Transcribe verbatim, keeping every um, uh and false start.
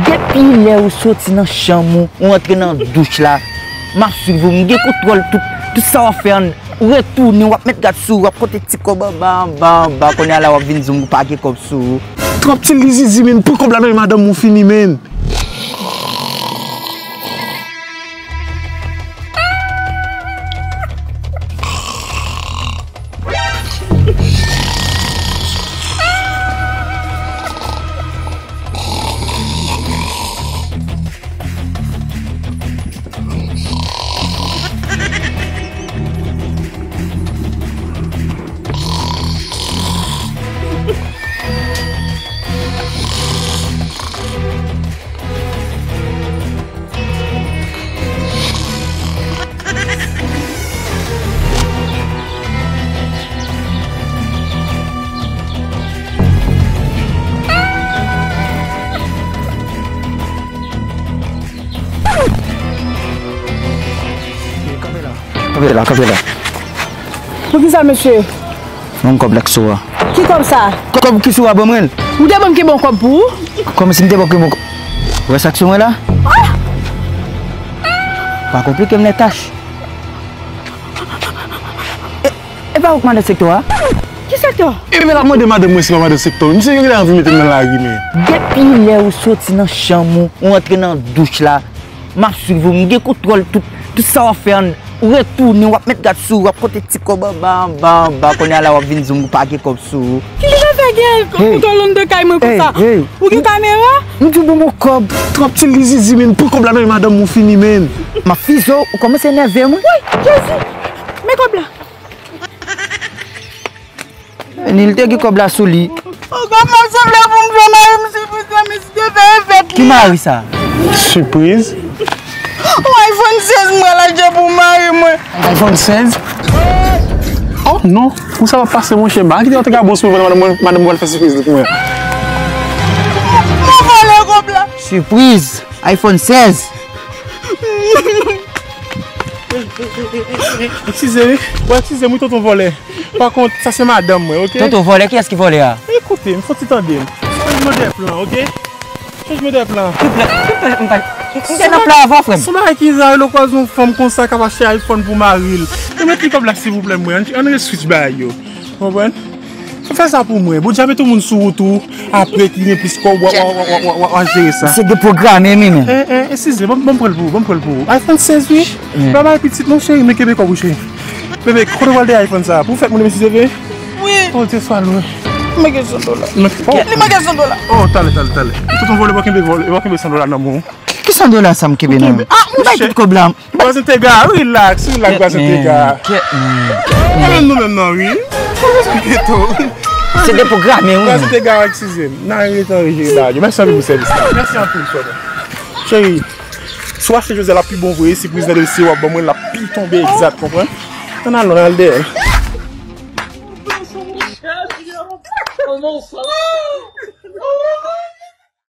Depi lè ou soti nan chanm ou, ou antre nan douch la, m ap swiv ou, m gen kontwòl tout, tout sa w ap fè an. Ou retounen, w ap met gad sou ou, w ap konte ti kòb anba, anba, anba, kounye a la w ap vin di m ou pa gen kòb sou ou. Twòp ti li zizi, men pran kòb la nan men madanm ou fini, men. Kanpe la. Kanpe la, kanpe la. Poukisa, mesye? Yon kòb lèk sou a. Ki kòb sa? Kòb ki sou a, ban mwen l. Ou te ban m kenbe yon kòb pou ou? Kòmsi m te ban w kenbe yon kòb? Ou wè sa k sou mwen la? Ah! Pa konplike m nèt, Tash. E, e pa ou k madan sektò a? Ki sektò? E men l ap mande madanm mwen si pa madan sektò. Misye gen anvi mete m nan lari, men. Depi lè ou soti nan chanm ou, ou antre nan douch la, m ap swiv ou, m gen kontwòl tout, tout sa w ap fè an. Ou retounen, w ap met gad sou ou, w ap konte ti kòb anba, anba, anba, kounye a la w ap vin di m ou pa gen kòb sou ou. Kilè w fè gen kontwòl anndan kay mwen konsa? Ou gen kamera? M di w ban m yon kòb. Twòp ti li zizi, men pran kòb la nan men madanm ou fini, men. M ap fize w, ou kòmanse enève m wi. Woy, Jezi! Men kòb la. Ni l te gen kòb la sou li. O, kòman sanble pou m fè mari m sipriz nan men si te fè efèt li? Ki mari sa? Sipriz? O, iPhone sèz m pral achte pou mari mwen. iPhone sèz? Oh non, pou sa pa pase monchè, m pa kite w te ka bon sou mwen, madanm mwen, madanm mwen pral fè sipriz li pou mwen. Mwen vòlè kòb la. Sipriz, iPhone sèz. Eskize wi. Bon, eskize m wi, tonton vòlè. Pa kont, sa se madanm mwen, oke? Tonton vòlè, kiyès ki vòlè a? Ekoute, m fon ti tande m. Chanjman de plan, oke? Chanjman de plan. Ki plan? Ki plan? M pa, m te nan plan avan, frè m. Son bagay ki ra, lè w kwaze yon fanm konsa k ap achte iPhone pou mari l. Remèt li kòb la, silvouplè, mwen. Ann, ann re-switch bagay yo. Konprann? Fè sa pou mwen. Bondye ap mete yon moun sou wout ou apre ki gen plis kòb, w a, w a, w a jere sa. Se deprograme, wi, men. Eh, eh, eskize, ban m, ban m pran l pou ou, ban m pran l pou ou. iPhone sèz, wi. Travay pitit, non, cheri, men kenbe kòb ou, cheri. Bebe, kote w pral de iPhone sa? Pou fèt mwen demen, si Dye vle? Wi. Oh, Dye swa lwe. Li manke san dola. Li manke san dola. Oh, talè, talè, talè. Tonton vòlè, w a kenbe vòlè, w a kenbe san dola nan men w. Ki san dola sa m kenbe nan men m? Ah, m bay tout kòb la. Vwazen Tega, relax, relax, vwazen Tega. Kèt, men, kèt, men. Mwen menm nou menm nan, wi. Kèt, wi. Se deprograme, wi. Vwazen Tega, eskize m. N a rete anrejire bagay yo. Mèsi anpil pou sèvis la. Mèsi anpil, sè. Cheri, si w achte jodi a, l ap pi bon vre. Sipriz nan dosye w ap ban mwen, l ap pi tonbe egzat, konprann? Ann al, ann al dèyè.